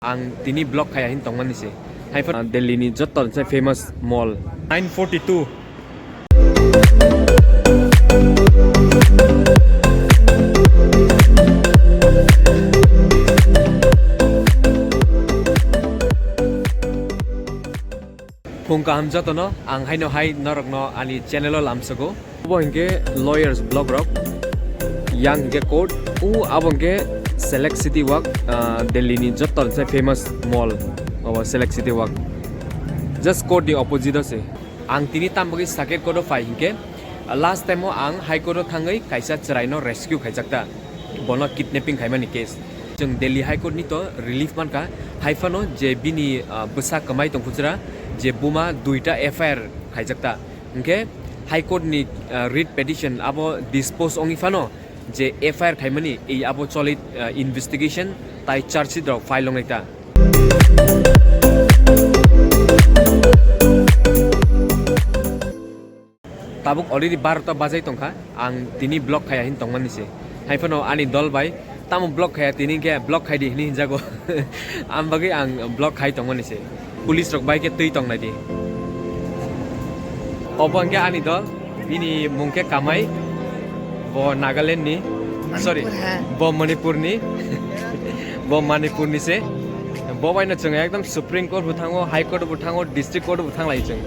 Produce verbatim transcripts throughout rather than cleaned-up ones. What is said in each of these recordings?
Ang tini vlog khaya hin tongmani se. Hai pha-, Delhi ni jotto se famous mall. Nine forty-two. Phung kaham jotono, ang haino hai norokno ani channel o lamsogo. Obo hinkhe lawyers block rok, yang hinkhe court, u abo hinkhe Select City Walk, ah, Delhi ni jotto se famous mall, obo Select City Walk. Just court ni opposite o se. Ang tini tambagwi Saket Court o phai hinkhe, last time o ang High Court o thangwi kaisa chwraino rescue khaijak ta. Bono kidnapping khaimani case. Chwng Delhi High Court ni to relief mankha, hai phano je bini, ah, bwsa kwmai tong phuchra, je buma duita F I R khaijak ta. Hinkhe High Court ni, ah, writ petition abo dispose wngwi phano je F I R khaimani, ei abo choli, ah, investigation tai charge sheet rok file wngnai ta. Tabuk already barota bajai tongkha, ang tini vlog khaya hin tongmani se. Hai phano ani dol bai, tamo vlog khaya tini hinkhe vlog khai di hinwi hinjago. Am bagwi ang vlog khai tongmani se. Police rok bai khe twi tongnai di. Obo hinkhe ani dol, bini mung khe Kamai, bo Nagaland ni, sorry, Manipur, ha. Bo Manipur ni, bo Manipur ni se. Bo bai no chwng ekdom Supreme Court bo thango, High Court bo thango, District Court bo thanglai chwng.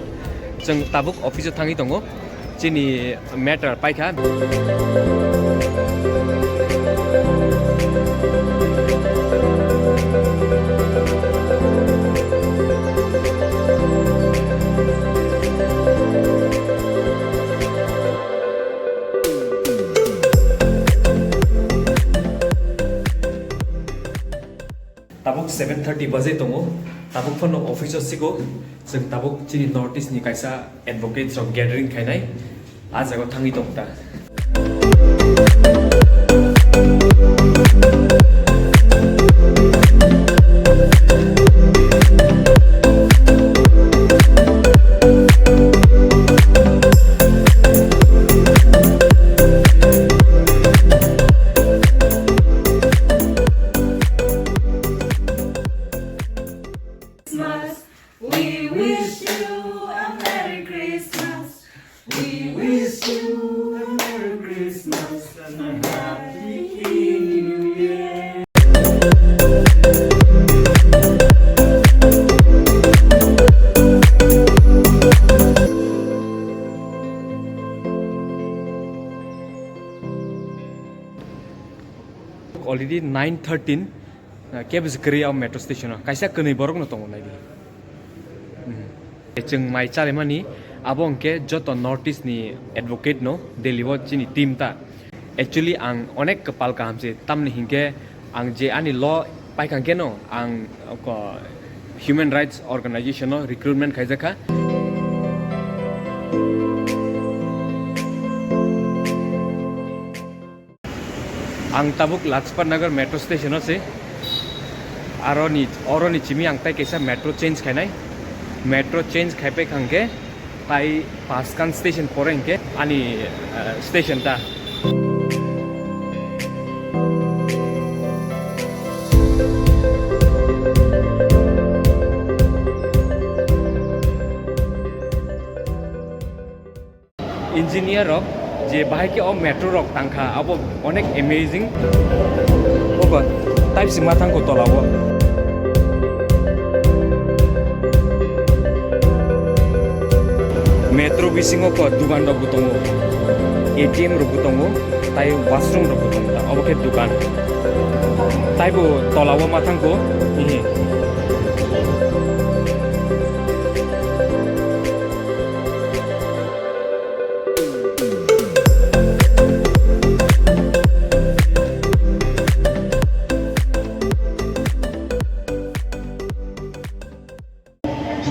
Chwng tabuk office o thangwi tongo, chini matter paikha. Tabuk seven thirty baje tongo, tabuk phano office o sigo, chwng tabuk chini North East ni kaisa advocates rok gathering khainai, a jaga o thangwi tong ta. Christmas. We wish you a Merry Christmas. We wish you a Merry Christmas and a Happy New Year. Already nine thirteen, uh, kebo se kwrwi o metro station o. Kaisa kwnwi borok no tongo, nai di. Hmm. Chwng mai chalaimani, abo hwnkhe joto North East ni advocate no Delhi o chini team ta. Actually, ang onek kwpal kaham se, tamni hinkhe ang je ani law paikha khe no, ang ko human rights organization no recruitment khaijak kha. Ang tabuk Lajpat Nagar metro station o se. Aroni, oroni chimi ang tai kaisa metro change khainai. Metro change khaipai khangkhe tai Paskan station pore hinkhe ani, eh, station ta. Engineer rok je bahai khe o metro rok tangkha, abo onek amazing. Obo type si ma thangkho tola o. Metro bisingo ko dugan rok bo tongo, A T M rok bo tongo, tai washroom rok bo tongo ta, obo khe dugan. Tai bo tola o ma thangkho, ihi.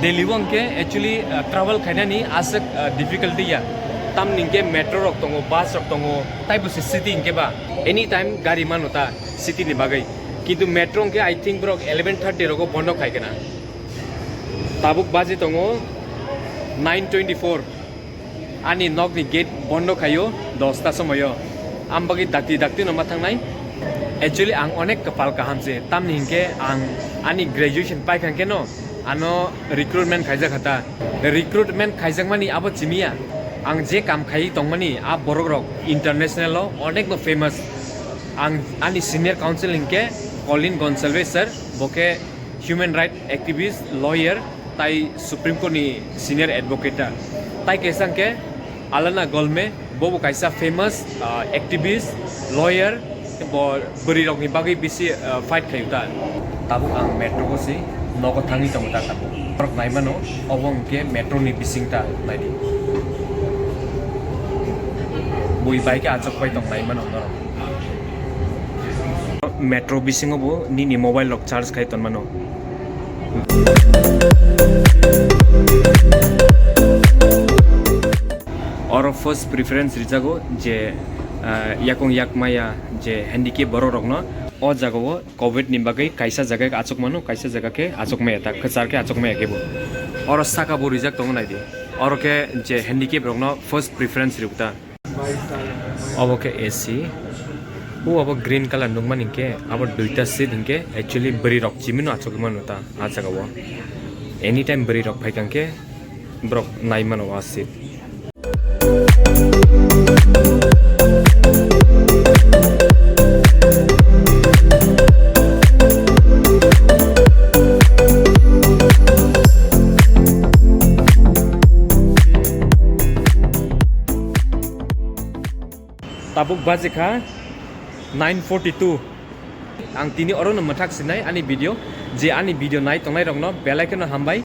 Delhi o hwnkhe actually, uh, travel khainani aswk, uh, difficulty ya. Tamni hwnkhe metro rok tongo, bus rok tongo, taibo se city hwnkhe ba anytime gari mano ta city ni bagwi. Kintu metro hwnkhe I think borok eleven thirty rogo bondo khai khna. Tabuk baji tongo nine twenty-four. Ani nokni gate bondo khaio dosta somoio. Am bagwi dakti dakti no ma thangnai. Actually, ang onek kapal kaham se, tamni hinkhe ang ani graduation paikha khe no, ano recruitment khaijak kha ta. Recruitment khaijakmani abo chimiya. Ang je kam khai tongmani, a borok rok international o onek no famous. Ang ani senior counsel hinkhe Colin Gonsalves sir, bo khe human right activist, lawyer, tai Supreme Court ni senior advocate ta. Tai kaisa hinkhe Alana Golme, bo bo kaisa famous, ah, activist, lawyer, bo bwrwi rokni bagwi bisi, ah, fight khayu ta. Tabuk ang metro o si nogo thangwi tongo ta tabuk. Borok nai mano, obo hwnkhe metro ni bising ta naidi. Bui bai khe achuk pai tong nai mano norok. Metro bisingo bo nini mobile rok charge khai ton mano. Oro first preference rijago je, ah, yakung yakmaya je handicap borok rokno o jagao covid ni bagwi kaisa jaga khe achuk mano, kaisa jaga khe achuk maya ta, kwchar khe achuk maya khe bo. Oro saka bo rijak tongo naidi. Oro khe je handicap rokno first preference rikta. Obo khe A C. O abo green colour nukmani hinkhe abo duita seat hinkhe actually bwrwi rok chimino achugwi mano ta ah jagao. Anytime bwrwi rok phaikha hinkhe borok nai mano o seat. Tabuk baji kha nine forty two. Ang tini oro no mwthak sinai ani video, je ani video nai tongnai rokno belai kheno hambai,